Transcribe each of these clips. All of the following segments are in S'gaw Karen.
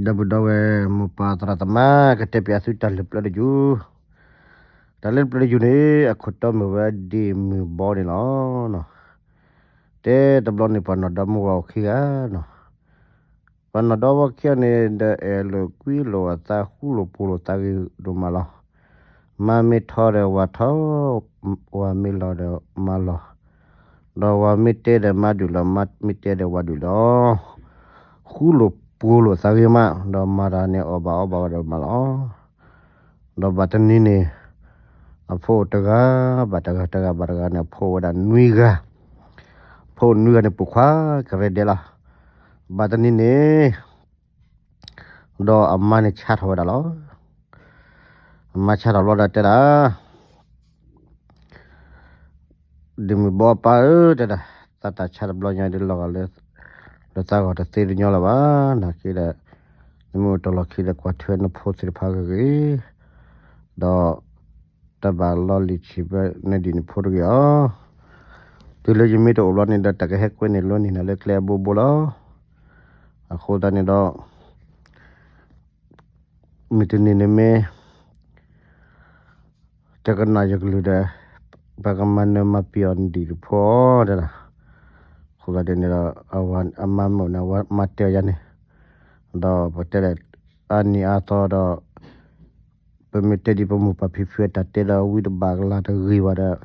ဒီပုၢ်ဒီဝဲၢ်မိၢ်ပၢ်သရၣ်သမါ ကတဲပၠးသုတၢ်လၢပျၢၤတယူၢ်, တၢ်လၢပျၢၤတယူၢ်န့ၣ် အခိၣ်တီမ့ၢ်ဝဲဒ့ၣ်မုၢ်ဘီန့ၣ်လီၤ. တဲတဘျီန့ၣ် ပှၤနီၢ်ဒီမါဝၤအိၣ်ခံဂၤနီၤ, ပှၤနီၢ်ဒီမါဝၤခံဂၤန့ၣ် ဒီးအဲၣ်လိာ်ကွံလိာ်အသး ဃူလိာ်ဖိးလိာ်သးဂ့ၤဒိၣ်မးလီၤ. မါမ့ၢ်ထီဒီးဝၤထီ, ဝၤမ့ၢ်လီၤဒီးမါလီၤ, ဒီးဝၤမ့ၢ်တဲဒီးမါဒုးလီၤ, မါမ့ၢ်တဲဒီးဝၤဒုးလီၤ. ဃူလိာ်ဖိးလိာ်သးဂ့ၤမး, ဒီးမၤတၢ်န့ၣ်အီၣ်ဘၣ်အီဘၣ်ဝဲဒိၣ်မးလီၤ. ဒီးဘၣ်တနံၤန့ၣ် အဖိတဂၤဘၣ်တဂၤ တဂၤဘၣ်တဂၤန့ၣ် အဖိဝဲဒၣ်နွံဂၤ, ဖိနွံဂၤန့ၣ် ပိာ်ခွါကရဲဒဲးလီၤ. ဘၣ်တနံၤန့ၣ် ဒီးအမါန့ၣ်ဆါထီၣ်ဝဲဒၣ်လီၤ. အမါဆါထီၣ်ဘျီဒီးတဲဒၣ် ဒ့ၣ်မုၢ်ဘီပၢ်ဧၢ တဲဒၣ်, သးတၢ်ဆါတဘျီညါဒ်လီၤဂာ်လၢ လၢသးဂီၢ်တသ့တညီလၢၤဘၣ်, နာ်က့ဒီး နမ့ၢ်အိၣ်တၢ်လီၢ်ခံဒီး ကွၢ်ထွဲနဖိသ့ၣ်တဖၣ်ဂ့ၤဂ့ၤ, ဒီး တၢ်ဘၣ်လီၤလံၤဆံးဘၢနဒံၣ်နဖိတဂ့ၤအီၤ, တုၤလၢယမ့ၢ်တအိၣ်ဘျီန့ၣ်ဒီး တၢ်ကဟဲကွဲန့ၢ်လီၤန့ၢ်နၤလၢကျဲအဘိဘိလီၤ. အဃိသတးန့ၣ်ဒီး မုၢ်တနံၤန့ၣ်မ့ၢ် တကနၣ်ယကလုၢ်ဒီး ပကမၤနၢၤမၤပျံၤအီၤနဒံၣ်နဖိအီၤတဲဒၣ်. အဃိသတးန့ၣ်ဒီး အဝၤအမါမုၣ်န့ၣ် အဝၤမါတဲအီၤယၤန့ၣ်, ဒီးပတဲဒီး အါနံၤအါသီဒီး ပမ့ၢ်တဲဒ်ပမိၢ်ပၢ်ဖံဖုအတၢ်တဲဒီး ဝံတဘၣ်ကလၤတဂ့ၤဘၣ်ဒီး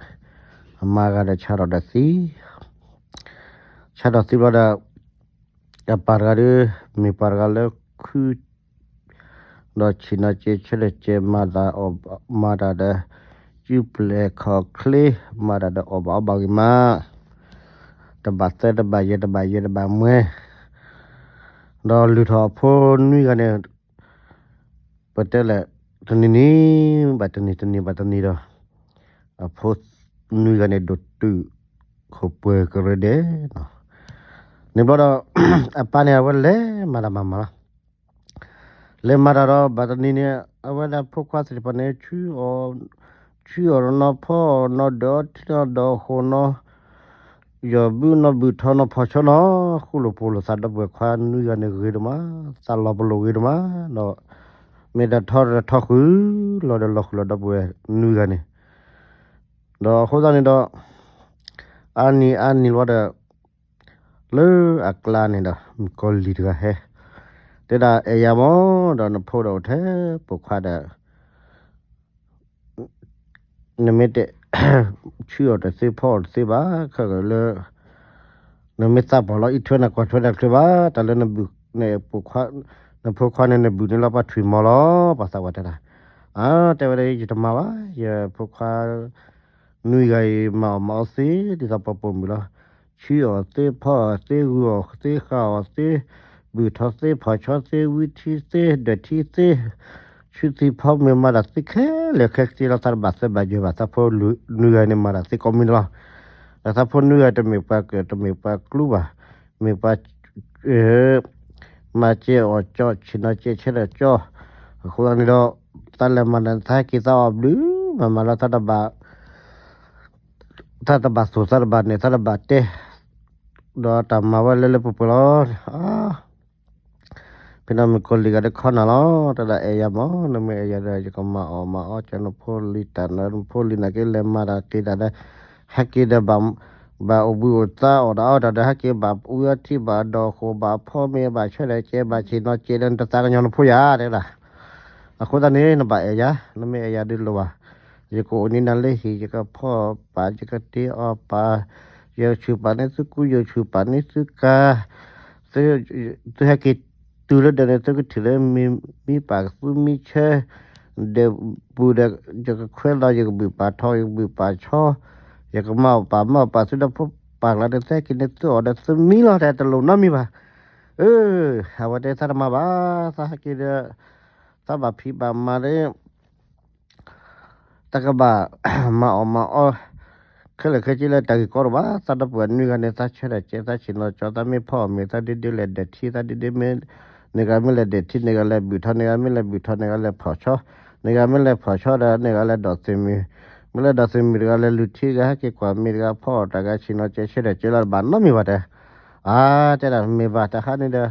အမါဂၤဒီးဆါထီၣ်ဒီးသံ, ဆါထီၣ်သံဘျီဒီး အပၢ်တဂၤဒီး မ့ၢ်ပၢ်တဂၤလၢခု ဒီးဆ့ၣ်နီၤကဲဆၢထၢၣ်ကဲ မၤတၢ်ဒီး စုပျဲၢ်ခီၣ်ချ့ မၤတၢ်ဒီးအီၣ်ဘၣ်အီဘၣ်ဂ့ၤမး, တဘၣ်သၢတဘၣ်ယဲၢ် တဘၣ်ယဲၢ်တဘၣ်မွဲ, ဒီးလုၢ်ထီၣ်အဖိနွံဂၤန့ၣ် ပတဲလဲၣ် တနံၤနံၤဘၣ်တနံၤ တနံၤဘၣ်တနံၤဒီး အဖိနွံဂၤန့ၣ် ဒိၣ်တုာ်ခိၣ်ပှဲၤကရၢဒဲးနီၤ. န့ၣ်ဘျီဒီး အပၢ်န့ၣ် အဝဲလဲၤမၤတၢ်မၤမၤလီၤ. လဲၤမၤတၢ်ဒီး ဘၣ်တနံၤန့ၣ် အဝဲဒၣ်ဖိခွါသ့ၣ်တဖၣ်န့ၣ် ဆူအီၣ် ဆူအီၣ်နီၤ ဖီအီၣ်နီၤ ဒၢးအီထံနီၤ ဒၢးအီဃိၣ်နီၤ ယီၢ်ဘုနီၤ ဘုၣ်ထီနီၤ ဖီၣ်ဆီနီၤ, ဃူလိာ်ဖိးလိာ်သးဒီပုၢ်ဝဲၢ်ခွါနွံဂၤန့ၣ်ဂ့ၤဒိၣ်မး, သးလီၤပလိာ်ဂ့ၤဒိၣ်မး, ဒီးမ့ၢ်တၢ်ထီဒီးထီဃုာ်လီၤဒီးလီၤဃုာ်လီၤဒီပုၢ်ဝဲၢ်နွံဂၤန့ၣ်, ဒီးအဃိသတးန့ၣ်ဒီး အါနံၤအါနံၤလီၤဒီး လၢအကျါန့ၣ်ဒီး မုၣ်ကီၤလံၢ်တဂၤဟဲ တဲဒၣ်အဲၣ်ယၤမး, ဒီးနဖိဒီးအိၣ်ထဲပိာ်ခွါဒီး နမ့ၢ်တဲ ဆူအီၣ်တသ့ ဖီအီၣ်တသ့ဘၣ်, ခဲကလၢ နမ့ၢ်သးပှၢ်လီၤအံးထွဲနၤ ကွၢ်ထွဲနၤချ့ဘၣ်, တၢ်လၢနဘုၣ် နဖိခွါ နဖိခွါန့ၣ် နဘုၣ်န့ၣ်လီၤပှၤထွံၣ်မီၤလီၤ, ပှၤသးပှၢ်တဲဒၣ်. အါ တဲဝဲဒၣ် ယတမၤဘၣ်, ယဖိခွါ နွံဂၤအံၤ မၤအီၣ်မၤအီသ့ ဒ်သိးပှၤပိာ်မုၣ်လီၤ. ဆူအီၣ်သ့ ဖီအီၣ်သ့ ဂုာ်အီၣ်သ့ ဃၣ်အီၣ်သ့ ဘုၣ်ထီၣ်သ့ ဖီၣ်ဆီသ့ ဝံထံသ့ ဒၢးထံသ့ ဆူသံဖီမ့ၢ်မၤတၢ်သ့ခဲလၢာ်ခဲဆ့လီၤ, သးတဘၣ်သၢဘၣ်ယဲၢ်ဘၣ်, သးဖိနွံဂၤန့ၣ် မၤတၢ်သ့ကိးမံၤန့ၣ်လီၤ. ဒီးသးဖိနွံဂၤတမ့ၢ်ပှၤကၢၣ် တမ့ၢ်ပှၤကျူဘၣ်, မ့ၢ်ပှၤ မၤကဲအီၣ်ကၠီ ဆ့ၣ်နီၤကဲဆၢထၢၣ်ကၠီ, အဃိသတးန့ၣ်ဒီး သးလဲၤမၤန့ၣ် သးဟဲက့ၤသးအီၣ်ဘျုးမးမးလီၤ, သးတဘၣ် သးတဘၣ်သိၣ် သးတဘၣ်နဲၣ် သးတဘၣ်တဲ, ဒီးတၢ်မၤဝဲလၢလၢပှဲၤပှဲၤလီၤ. ဖဲန့ၣ်မုၣ်ကီၤလံၢ်ဂၤဒီးခီနၤလီၤ, တဲဒၣ်အဲၣ်ယၤမး, နမ့ၢ်အဲၣ်ယၤဒီး ယကမၤအီၣ်မၤအီကနဖိလံၤတၢ်နဖိလံၤနာ်က့ လဲၤမၤတၢ်က့ၤတၢ်ဒီး ဟဲက့ၤဒီး ဘၣ်အိၣ်ဘှံးအိၣ်သါအီၣ်တၢ်အီတၢ်ဒီး ဟဲက့ၤဘၣ်ဝံအီထံ ဘၣ်ဒီးဃိာ် ဘၣ်ဖီမ့ၤ ဘၣ်ဆၢထၢၣ်ကဲ ဘၣ်ဆ့ၣ်နီၤကဲဒီး နတသးကညီၤနဖိယၤ တဲဒၣ်. အဃိသတးန့ၣ် နဘၣ်အဲၣ်ယၤ, နမ့ၢ်အဲၣ်ယၤဒုးလိၣ်ဘၣ်, ယကအိၣ်န့ၢ်နၤလၢဟံၣ် ယကဖီပာ် ယကတ့အီၣ်ပာ်, ယဆူၣ်ပာ်န့ၢ်သုကူ ယဆူၣ်ပာ်န့ၢ်သုကၤ, သုဟဲက့ၤတုၤလၢဒၢးန့ၣ် သုကထံၣ်လၢမံပာ်ကသူမံဆၢ, ဒဲးပူၤဒီး ယကခွဲးလီၤ ယကဘုၣ်ပာ်ထီ ယကဘုၣ်ပာ်ဆီ, ယကမၤအီၣ်ပာ်မၤအီၣ်ပာ်သုဒီးဖိပာ်ကျါန့ၣ် သုဟဲက့ၤန့ၢ်သုအီၣ်ဒီးသုမံလီၤ တဲတလိၣ်နီတမံၤဘၣ်. အၢ အဝဲတဲသးတမၤဘၣ်, သးဟဲက့ၤဒီး သးဘၣ်ဖံးဘၣ်မၤဒီး တၢ်ကဘၣ်မၤအီၣ်မၤအီ ခဲလၢာ်ခဲဆ့လၢတၢ်ဂ့ၢ်ကီတအိၣ်ဘၣ်, သးဒီပုၢ်ဝဲၢ်နွံဂၤန့ၣ် သးဆၢထၢၣ်ကဲ သးဆ့ၣ်နီၤကၠီ, သးမ့ၢ်ဖီအီၣ်မ့ၤ သးဒ့ဒ့လဲၤဒဲးထံ, သးဒ့ဒ့မ့ၢ် န့ၢ်ဂၤမ့ၢ်လဲၤဒဲးထံ န့ၢ်ဂၤလဲၤဘုၣ်ထီ, န့ၢ်ဂၤမ့ၢ်လဲၤဘုၣ်ထီ န့ၢ်ဂၤလဲၤဖီၣ်ဆီ, န့ၢ်ဂၤမ့ၢ်လဲၤဖီၣ်ဆီဒီးန့ၢ်ဂၤလဲၤဒိးသ့ၣ်မုၣ်, မ့ၢ်လဲၤဒိးသ့ၣ်မုၣ်တဂၤလဲၤလုၢ်ထံတဂၤ ဟဲက့ၤကွၢ်မ့ၤတဂၤ ဖီအီၣ်တၢ်ဂၤ ဆ့ၣ်နီၤကဲဆၢထၢၣ်ကဲလီၤ တဘၣ်နီတမံၤဘၣ်တဲ. အါ တဲဒၣ်မ့ၢ်ဘၣ် တဟါန့ၣ်ဒီး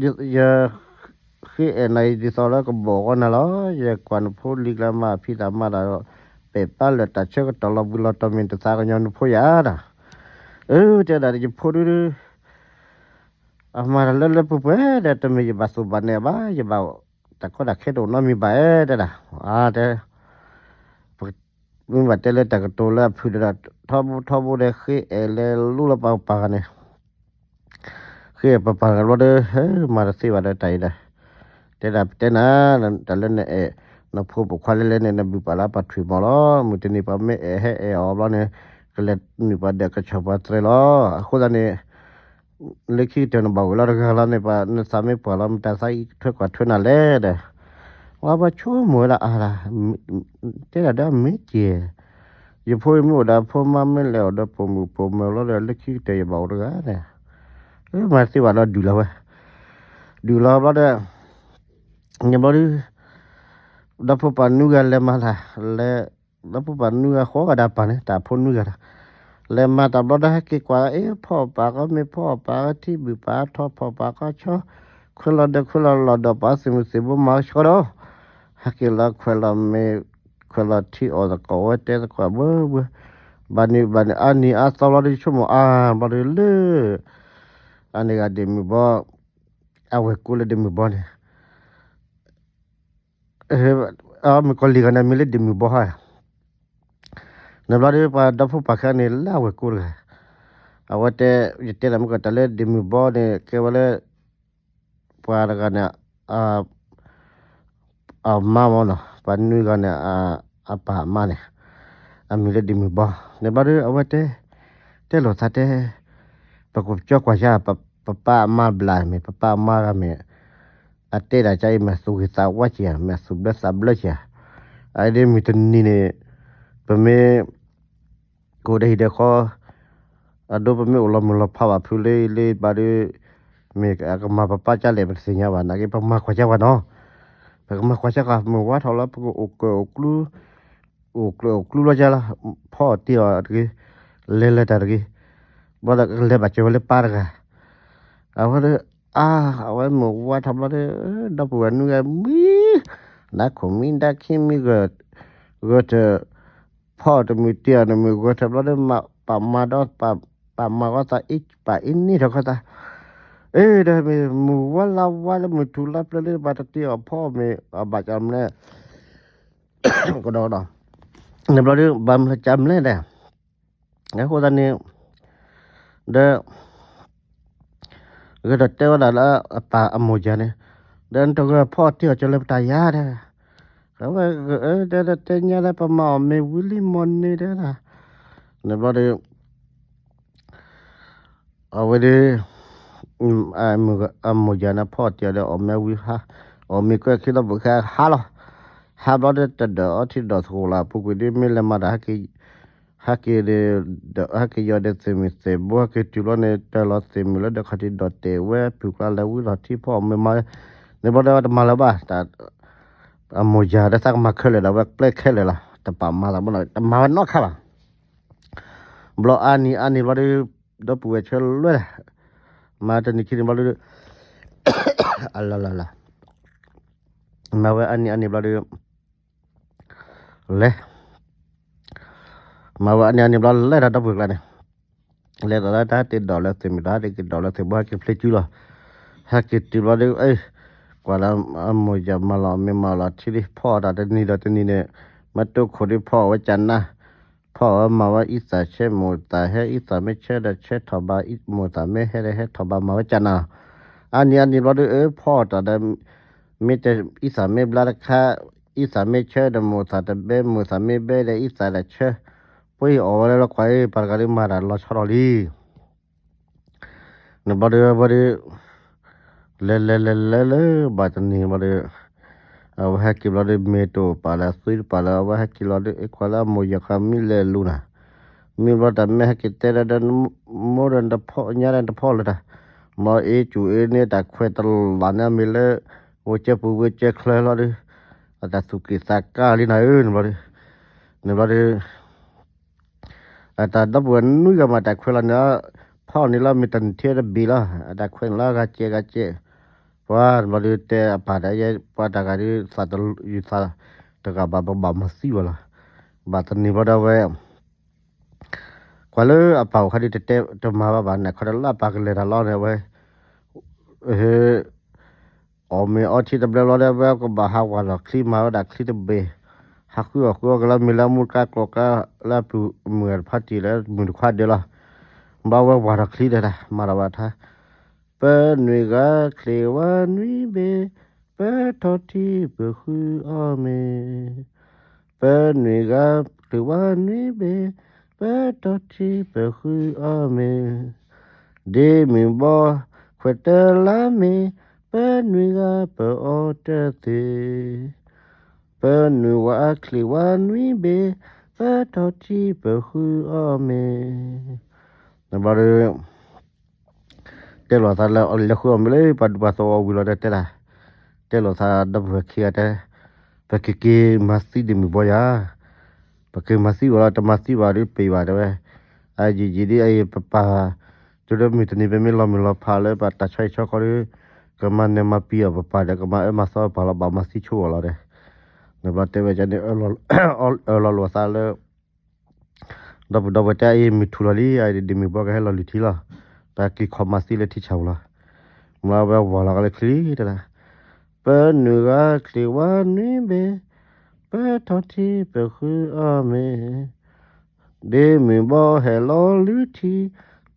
ယ ဃ့အဲၣ်နၤအံၤဒ်သိးလၢကဘီၣ်ဂီၢ်နၤလီၤ. ယကွၢ်နဖိလံၤကျါမၤဖံးတၢ်မၤတၢ်ဒီး ပဲာ်ပားလၢာ်တၢ်ဆၢကတီၢ်လီၤဘှံးလီၤတီၤမ့ၢ်တသးကညီၤနဖိယၤဒၣ်. အၢ တဲဒၣ်ယဖိဒု အမၤတၢ်လၢလၢပှဲၤပှဲၤဒီး တမ့ၢ်ယဘၣ်သူၣ်ဘၣ်နဲၣ်ဘၣ်, ယဘၣ်တၢ်ကီတၢ်ခဲတအိၣ်နီတမံၤဘၣ်ဧါ တဲဒၣ်. အါ တဲ မ့ၢ်ဘၣ်တဲလၢတၢ်ကတိၤလၢအဖုၣ်ဒီး ထီဘိထီဘိဒီး ဃ့အဲၣ်လဲၤလူလီၤပာ်ပာ်ဂၤန့ၣ် ဃ့အဲၣ်ပာ်ပာ်ဂၤဘျီဒီး ဟဲမၤတသ့ဘၣ်ဒီးတၢ်အံၤဒီး တဲဒၣ်ပတဲနၤ တၢ်လၢနအဲၣ် နဖိပိာ်ခွါလဲၤလဲၤန့ၣ် နဘုၣ်ပာ်လၢပှၤထွံၣ်မီၤလီၤ. မုၢ်တနံၤပှၤမ့ၢ်အဲၣ်ဟဲအဲၣ်အီၤဘျီန့ၣ် ကလဲၤနုာ်ပှၤဒၢးကဆီၣ်ပှၤသရဲလီၤ. အဃိသတးန့ၣ် လၢခံကတၢၢ်နဘၣ်ဝဲလီၤတဂၤလီၤန့ၣ် ပှၤနသးမ့ၢ်ပှၢ်လီၤ မတၤသးအံၤထွဲကွၢ်ထွဲနၤလဲၣ်ဒီး ပှၤဆိကမိၣ်ဝဲဒၣ်အါလၢ တဲဒၣ်ဒီးမ့ၢ်က့ၤ ယဖိမ့ၢ်အိၣ်ဒီးဖိမါမ့ၢ်လဲၤအိၣ်ဒီးပိာ်မုၣ်ပိာ်မၢၤလီၤဒီး လၢခံကတၢၢ်ယဘၣ်အိၣ်တဂၤန့ၣ် မၤသ့ဘၣ်လီၤဒုၣ်လီၤဝဲ ဒုၣ်လီၤဘျီဒီး န့ၣ်ဘျီဒု ဒီဖိပၢ်နွံဂၤလဲၤမၤတၢ် လဲၤ ဒီဖိပၢ်နွံဂၤဃီဂၤဒၣ်ပၢ်န့ၣ် တၢ်ဖိနွံဂၤဒၣ် လဲၤမၤတၢ်ဘျီဒီး ဟဲက့ၤကွၢ်အ့ၣ် ဖီၣ်ပာ်ကီမ့ၤ ဖီၣ်ပာ်ကီထံ ဘုၣ်ပာ်ထီ ဖီၣ်ပာ်ကီဆီ ခွဲးလီၤဒီးခွဲးလီၤလီၢ်ဒီး ပာ်သုးမုၢ်သံၣ်ဘိမၤကဆှီဒီး ဟဲက့ၤလီၤခွဲးလီၤမ့ၤ ခွဲးလီၤထံအီၣ်သကိးဝဲတဲသကိးဘၣ်ဘၣ် ဘၣ်နံၤဘၣ်နံၤအါနံၤအါသီဘျီဒီး ဆိကမိၣ်အါဘျီဒီးလၢ အန့ၣ်ဂၤဒ့ၣ်မုၢ်ဘီ အဝဲၢ်ကိလၢဒ့ၣ်မုၢ်ဘီန့ၣ် မုၣ်ကီၤလံၢ်ဂၤန့ၣ် မံၤလၢဒ့ၣ်မုၢ်ဘီဟါ န့ၣ်ဘျီဒီး ပှၤဒီဖိပၢ်ခဲန့ၣ် လၢအဝဲၢ်ကိတဂၤ အဝဲတဲ ယတဲနၤမ့ၢ်ကီး တၢ်လၢဒ့ၣ်မုၢ်ဘီန့ၣ် ကဲဝဲလၢ ပှၤတဂၤန့ၣ် အမါမ့ၢ်နီၤ ပှၤနွံဂၤန့ၣ် အပၢ်အမါန့ၣ် အမံၤလၢဒ့ၣ်မုၢ်ဘီ န့ၣ်ဘျီဒီး အဝဲတဲ တဲလိာ်သးတဲ ပကကၠီကွၢ်ယါ ပပၢ်အမါဘျးမ့ၢ် ပပၢ်အမါဂၤမ့ၢ် အတဲဒၣ်ကါအံၤ မ့ၢ်သူၣ်ဂ့ၤသးဝါက့ၤဧါ မ့ၢ်သူၣ်ဘျၢသးဘျၢက့ၤဧါ အအံၤဒ်မုၢ်တနံၤန့ၣ် ပမ့ၢ် ကအိၣ်ဒီးဟံၣ်ဒီးဃီ အဒိပမ့ၢ်အိၣ်လီၤမုၢ်လီၤဖးဘၣ်ဖုလၢလၢဘၣ်ဒီး မ့ၢ်အကမၤပပၢ်ကါလဲၣ် ပတသ့ၣ်ညါဘၣ် နာ်က့ ပမၤကွၢ်ကါဝဲနီၤ ပကမၤကွၢ်ကါဃီ မုၢ်ဝါထီၣ်လီၤ ပကအိၣ်ကၢၢ်အိၣ်ကျူ အိၣ်ကျၢၢ်အိၣ်ကျူလီၤကါလီၤ ဖီအီၣ်တ့ၢ်အီၣ်တဂ့ၤ လဲၤလဲၤတၢ်တဂ့ၤ ဘျီဒီးကလဲၤဘၣ်စၢၤဝဲလၢပၢ်တဂၤ အဝဲဒီး အါ အဝဲမုၢ်ဝါထီၣ်ဘျီဒီး ဒီပုၢ်ဝဲၢ်နွံဂၤမံ နါခိၣ်မံ နါခ့မံ ဂၢၢ် ဂၢၢ်ထၢၣ် ဖီအီၣ်တမုာ်တ့ၢ်အီၣ်တမုာ် ဂၢၢ်ထၢၣ်ဘျီဒီး ပာ်မၤဒီး ပာ်မၤဃီသးအ့ၣ် ပာ်အ့ၣ်န့ၢ်ထီၣ်ခီသး အ့ၣ် ဒီးမုၢ်ဝါလါဝါလၢမုၢ်ထူၣ်လါဖျၢၣ်လၢ ဘၣ်တတ့ၢ်အီၣ်ဖီအီၣ်မ့ၢ် အဘၣ်ကၢ်မလဲၣ် ကဒီးကဒီး န့ၣ်ဘျီဒီး ဘၣ်မလဲၣ်ကၢ်မလဲၣ်ဒီး အဃိသတးန့ၣ် ဒီး ဂဲၤဒီးတဲဝဲဒၣ်လၢအပၢ်အမိၢ်ယၤန့ၣ် ဒီးနတဂၢၢ်ဖီအီၣ်တ့ၢ်အီၣ်ကၢၤလၢပတၢ်ယၤတဲ အဝဲတဲတဲညါလၢပမၤအီၣ်မ့ၤဝံၤလံမီၢ်န့ၣ်တဲဒၣ် န့ၣ်ဘျီဒီး အဝဲဒီး အမိၢ်ယၤန့ၣ်ဖီအီၣ်တ့ၢ်အီၣ်ဒီးအီၣ်မ့ၤဝံၤဟါ အီၣ်မ့ၤကွဲခံဒီးဘုခါဟါလီၤ ဟါဘျီဒီးတဒၢးအီထံဒိၣ်သကိးလၢအပူၤကွံာ်ဒီး မ့ၢ်လဲၤမၤတၢ် ဟဲက့ၤဒီး ဟဲက့ၤယီၤဒီးသ့ၣ်မုၢ်သ့ၣ်ဘိ ဟဲက့ၤတုၤဘျီန့ၣ် တၢ်လီၤသ့ၣ်မုၢ်လၢဒီးခီၣ်ထံးဒီးတဲာ်ဝဲ ဖုၣ်ကျါလဲၤဝံလီၤထံဖီအီၣ်မ့ၤမၤ န့ၣ်ဘျီဒီးတမၤလၢၤဘၣ် အမိၢ်ယၤဒီးသးကမၤခဲလၢာ်ဒီး ဝဲပျဲခဲလၢာ်လီၤ တပာ်မၤလီၤ တမၤဝဲနီတခါဘၣ် ဘျီအါနံၤအါနံၤဘျီဒီး ဒီပုၢ်ဝဲၢ်ဆၢလွဲၢ် မၤတနံၤခံနံၤဘျီဒီး အလီၤလီၤလီၤ မၤဝဲအါနံၤအါနံၤဘျီဒီး လဲၤ မၤဝဲအါနံၤအါနံၤဘျီလဲၤဒီးဒီပုၢ်ဝဲၢ်ကျါန့ၣ် လဲၤဒီးလၢတၢ်ဟဲက့ၤဒိးလၢသ့ၣ်မုၢ် တၢ်ဟဲက့ၤဒိးလၢသ့ၣ်ဘိ ဟဲက့ၤဖျ့ကုလီၤ ဟဲက့ၤတုၤဘျီဒီး အ့ၣ် ကွၢ်လၢအမိၢ်ယၤမၤလီၤမ့ၤမၤလီၤထံလံ ဖီအီၣ်တၢ်တနံၤဒီးတနံၤန့ၣ် မ့ၢ်တိခိၣ်ဒီးဖီအီၣ်ဝဲကၢ်နါ ဖီအီၣ်ဝဲမၤဝဲအံသၣ်ဆၢမိၢ်သၣ်ဟဲ အံသၣ်မ့ၢ်ဆၢဒီးဆၢထီၣ်ဘၣ် မိၢ်သၣ်မ့ၢ်ဟဲဒီးဟဲထီၣ်ဘၣ် မၤဝဲကၢ်နါလီၤ အါနံၤအါနံၤဘျီဒီး အၢ ဖီအီၣ်တၢ်ဒီး မ့ၢ်တအံသၣ်မ့ၢ်ဘျါတခါ အံသၣ်မ့ၢ်ဆၢဒီးမိၢ်သၣ်တဘဲ မိၢ်သၣ်မ့ၢ်ဘဲဒီးအံသၣ်ဒီးဆၢ ပှၤအီၣ်ဝဲလၢလီၤခွါအံၤ ပှၤတဂၤဒီးမၤတၢ်လီၤဆီထီၣ်လံ န့ၣ်ဘျီဒီး ဘျီဒီး လဲၤလဲၤလဲၤလဲၤလၢဘၣ်တနံၤဘျီဒီး အဝဲဟဲက့ၤဘျီဒီး မ့ၢ်တအိၣ်ပာ်လၢ သွံတပာ်လၢ အဝဲဟဲက့ၤလီၤဒီး အ့ၣ် ကွၢ်လၢအမိၢ်ယၤခါမံလဲၤလူၤနၤ မ့ၢ်ဘျီတၢ်မ့ၢ်ဟဲက့ၤတဲဒီး မိၢ်ဒီးတဖီၣ် ညါဒီးတဖီၣ်လၢၤတၢ် မ့ၢ်အ့ၣ်ကူၣ်အ့ၣ်န့ၣ် တၢ်ခွဲးတလးန့ၣ် အမ့ၢ်လၢ ဝဲကၢပူၤဝဲကၢချၢလီၤဒီး အတၢ်သူၣ်က့ၣ်သးကါလံနၤဧၢ န့ၣ်ဘျီဒီး န့ၣ်ဘျီဒီး အတၢ်ဒီပုၢ်ဝဲၢ်နွံဂၤမး တၢ်ခွဲးလီၤန့ၣ် ဖီအီၣ်န့ၣ်လီၤ မ့ၢ်တနံၤထဲတဘ့ၣ်လီၤ အတၢ်ခွဲးန့ၣ်လီၤ ဂၤကဲဂၤကဲ ပှၤတဘျီဒုးတဲအပၢ်ဒီး ယဲပှၤတဂၤဒုး သးတယုသးတဂၤဘၣ် ပကဘၣ်မၤသံဝဲလီၤ. ဘၣ်တနံၤဘျီဒီးဝဲ ကွၢ်လၢအပၢ်အိၣ်ခါဒုး တတဲတမၤဘၣ်ဘၣ်န့ၣ် ခီတလၢအပၢ်ကလဲၤတၢ်လီၤန့ၣ် အဝဲ အီၣ်မ့ၤအီထံတဘျဲဘျီဒီး ဝဲကဘၣ်ဟးဝးလီၤချံမၤဝဲဒၣ်ချံတဘ့ၣ်, ဟးဃုအီၣ်ဃုအီကလၢမ့ၢ်လၢအမူတကါကျိၤကါ လၢအပုၢ်မုၢ်တဖါတံၢ်လၢမုၢ်တခွါဒဲးလီၤ. ဘၣ်ဝဲဝးလီၤချံဒီး မၤဒီးဝဲထါ, ပနွံဂၤချ့ဝါနွံဘ့ၣ်, ပထီၣ်ထံပဃုအီၣ်မ့ၤ ပနွံဂၤချ့ဝါနွံဘ့ၣ်, ပထီၣ်ထံပဃုအီၣ်မ့ၤ, ဒ့မုၢ်ဘီခွဲးတလါမ့ၤ, ပနွံဂၤပအီၣ်တသ့, ပနွံဂၤချ့ဝါနွံဘ့ၣ်, ပထီၣ်ထံပဃုအီၣ်မ့ၤ, နဘျီဒီး တဲလိာ်သးလၢ လဲၤဃုအီၣ်မ့ၤလၢ ပှၤဒူပှၤသဝီဝံၤလီၤဒီးတဲဒၣ်, တဲလိာ်သးဒီပုၢ်ဝဲၢ်ခံဂၤတဲ, ပကက့ၤမၤသံဒ့မုၢ်ဘီယၤ, ပက့ၤမၤသံဝဲလီၤ တမၤသံဘၣ်ဒီးပ့ၤဘၣ်တဲဝဲ, အယံာ်ယံာ်ဒ်အံၤ ပပၢ်, တုၤလၢမုၢ်တနံၤ ပမ့ၢ်လီၤမုၢ်လီၤဖးလၢပတၢ်ဆီဟံၣ်ဆီဃီဒီး, ကမၤနၢၤမၤပံၤအီၤပပၢ်ဒီး ကမၤအၢမၤသီပၢ်လီၤ ဘၣ်မၤသံဆိဝဲလီၤဒီး, နဘျီတဲဝဲန့ၣ် အၢၣ်လီၤလိာ်သးလၢ ဒီပုၢ်ဒီဝဲၢ်တဲအံၤ မုၢ်ထူၣ်လီၤလံ အဒ့မုၢ်ဘီကဟဲလီၤလုၢ်ထံလီၤ, ပက့ၤခီမၤသံလၢထံဆၣ်ပူၤလီၤ, မ့ၢ်ဝဲဝးလီၤကလၢချံတဒၣ်, ပနွံဂၤချ့ဝါနွံဘ့ၣ်, ပထီၣ်ထံပဃုအီၣ်မ့ၤ, ဒ့မုၢ်ဘီဟဲလီၤလုၢ်ထံ,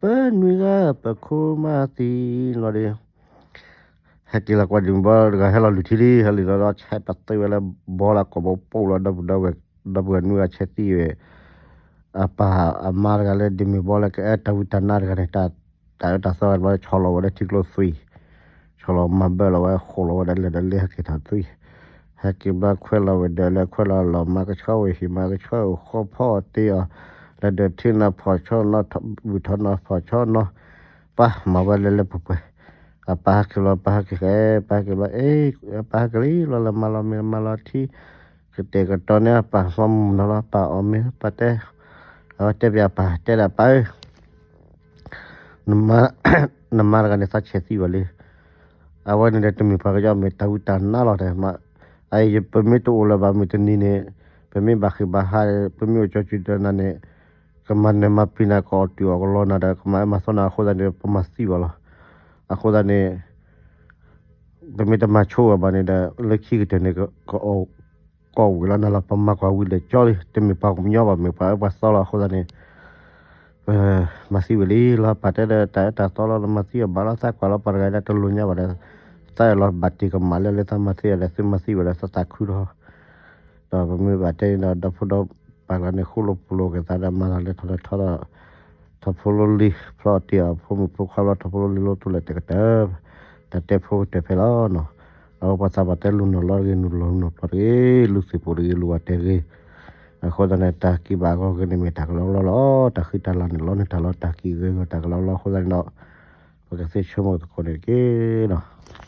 ပနွံဂၤပခိၣ်မၤသံလီၤဒီး ဟဲက့ၤလီၤကွၢ်ဒ့မုၢ်ဘီတဂၤဟဲလီၤလုၢ်ထံလံ ဟဲလီၤဒီး ဆဲးပသ့ဝဲလၢဘီလၢကိာ်ဘီပူၤလီၤ ဒီပုၢ်ဒီဝဲၢ်, ဒီပုၢ်ဝဲၢ်နွံဂၤဆဲးသံဝဲ, အပၢ်အမါတဂၤလၢဒ့မုၢ်ဘီလၢကအဲၣ်တၢ်ဝံတၢ်နါတဂၤန့ၣ် တၢ်အၢတၢ်သီတဘျီ ဆီၣ်လီၤဝဲလၢထံကျိသွံၣ်, ဆီၣ်လီၤမၤဘၢလီၤဝဲ ဃိးလီၤဝဲဒီးလဲၤဒီးလ့ဟဲက့ၤထီၣ်သွံၣ်, ဟဲက့ၤဘျီခွဲးလီၤဝဲဒီးလၢခွဲးလီၤလီၤ မၤကဆှီဝဲဟံၣ် မၤကဆှီဝဲဃီဖီအီၤတ့အီၤ, လၢဒီးထံနၢ်ဖီၣ်ဆီနီၤ ဘုၣ်ထီၣ်နီၤဖီၣ်ဆီနီၤ, ပၢ်မၤဝဲလၢလၢပှဲၤပှဲၤ, အပၢ်ဟဲက့ၤလီၤ ပၢ်ဟဲက့ၤဃဲ ပၢ်ဟဲက့ၤဘျီ အ့ ပၢ်ဟဲက့ၤလံလီၤ လၢမၤလီၤမ့ၤမၤလီၤထံ, ကတဲာ်ကတီၤန့ၢ်အပၢ် မၤမုၢ်နီၤလီၤ ပၢ်အီၣ်မ့ၤ ပၢ်တဲ, အဝဲတဲပၠးပၢ်တဲဒၣ်ပၢ်ဧၢ နမါတဂၤန့ၣ် သးဆဲးသံဝဲလံ, အဝဲန့ၣ်ဒီးတမ့ၢ်ပှၤကညီ မ့ၢ်တၢ်ဝံတၢ်နါလီၤတဲ, အအံၤ ပမ့ၢ်တအိၣ်လၢၤဘၣ် မုၢ်တနံၤန့ၣ်, ပမ့ၢ်ဘၣ်ဃ့ၢ်ဘၣ်ဟး ပမ့ၢ်အိၣ်ကၠီစုၤတနၤန့ၣ်, ကမၤနၢၤမၤပံၤနၤ ကအီၣ်တုၤအီၣ်ကလီနၤဒီး ကမၤအၢမၤသီနၤအဃိသတးန့ၣ် ပမၤသံဘၣ်လီၤ, အဃိသတးန့ၣ် ပမ့ၢ်တမၤဆိဘၣ်န့ၣ်ဒီး လၢခံကတၢၢ်န့ၣ် ကအီၣ်ကွၢ်ဝံၤလီၤနၤလီၤ ပမၤကွၢ်ဝံၤလဲၤကၠီလံ တမ့ၢ်ပှၤကညီဘၣ် မ့ၢ်ပှၤအၢပှၤသီလီၤ အဃိသတးန့ၣ် ပမၤသံဝံၤလံလီၤ ပၢ်တဲဒီးတၢ်အၢတၢ်သီလီၤ နမၤသံအီၤဘၣ်လီၤ သးကွၢ်လီၤပှၤတဂၤဒီးတလိၣ်ညါဘၣ်ဒီး သးအဲၣ်လီၤဘၣ်တ့ၢ်ကမၣ်လၢလၢသးမၤသံအီၤဒီး သုမၤသံဘၣ်ဒီးသးသးခုလီၤ ဒီးပမ့ၢ်ဘၣ်တဲန့ၣ်ဒီး ဒီဖိဒီပၢ်ကျါန့ၣ် ဃူလိာ်ဖိးလိာ်က့ၤသးဒီး မၤလီၤလဲၤထီၣ်လဲၤထီဒီး ထီၣ်ဖိလီၤလံၤ ဖျီတ့ၢ်အီၤ ဖိမုၣ်ဖိခွါလီၤ ထီၣ်ဖိလီၤလံၤ လိၣ်ထူလဲၤတကတၢၢ် တၢ်တဲဖိကတၢၢ်ဖဲလီၤနီၤ. အဝဲပှၤသးပှၢ်တဲ လူၤနီၢ်လီၤတဂ့ၤ လူၤလီၢ်လူၤနီၢ်ပျီတဂ့ၤ လူၤသုးပူၤတဂ့ၤ လူၤဝဲတဲဂ့ၤ. အဃိသတးန့ၣ် တၢ်ကံၢ်ဘၣ်အဂီၢ်ဂ့ၤန့ၣ် မ့ၢ်တၢ်ကလီကလီလီၤ. တၢ်ဃံတၢ်လၤန့ၣ် လီန့ၢ်တၢ်လီၤ တၢ်ကံၢ်ဂ့ၤဂ့ၤ တၢ်ကလီကလီအဃိသတးန့ၣ်ဒီး ပကသ့ဆိကမိၣ်သကိးန့ၣ်တက့ၢ်နီၤ.